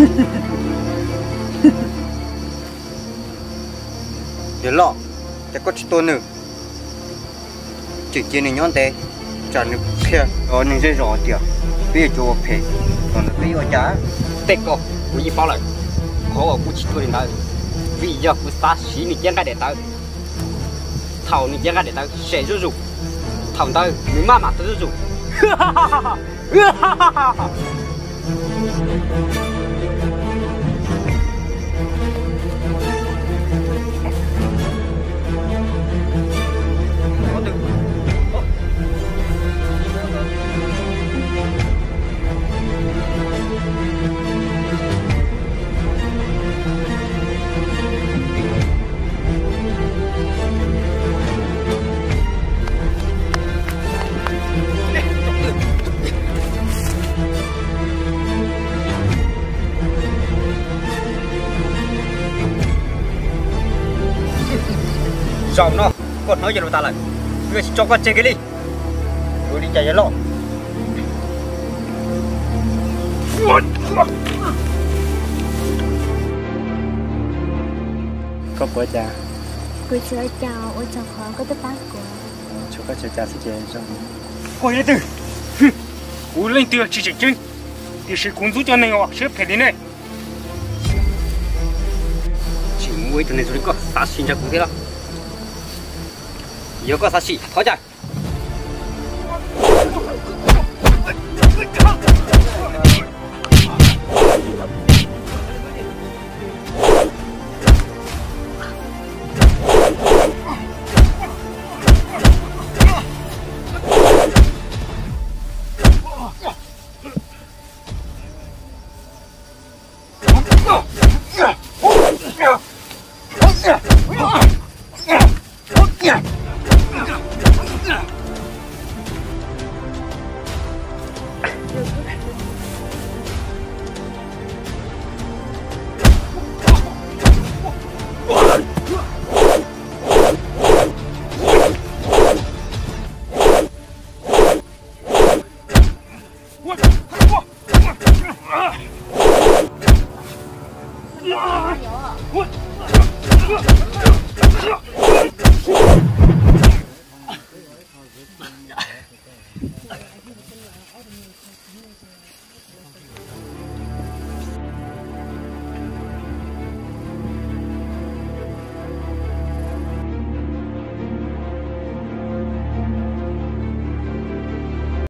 Yawg loj, cas koj tsis tua nws, tseem cia nws nyob ntev, tsam nws qhia rau neeg zej zos tias peb yog cov ua phem los ntawm peb ua cas. Tej ko kuv yeej paub lawm, qhov uas kuv tsis tua li ntawd, vim yog kuv xav siv nws cov nqaij daim tawv. Thaum nws cov nqaij daim tawv sem zuj zus, thaum ntawd nws maj mam tawv zuj zus. Zaum no koj hnov yog lus tas lawm, kuv yuav tsis tso koj tseg kiag li. Ua li cas yawg loj? Koj puas cas? Kuv tsis ua cas, ua tsaug qhov koj tuaj pab kuv. Tsuas koj tsis ua cas xwb ces zoo. Koj yog leej twg? Kuv leej twg tsis tseem ceeb, tiam sis kuv ntxub cov neeg uas siab phem li nej. Tseem muaj ib tug neeg zoo li koj xav sim ntshaw kuv thiab los? Yog koj xav sim, thov caw.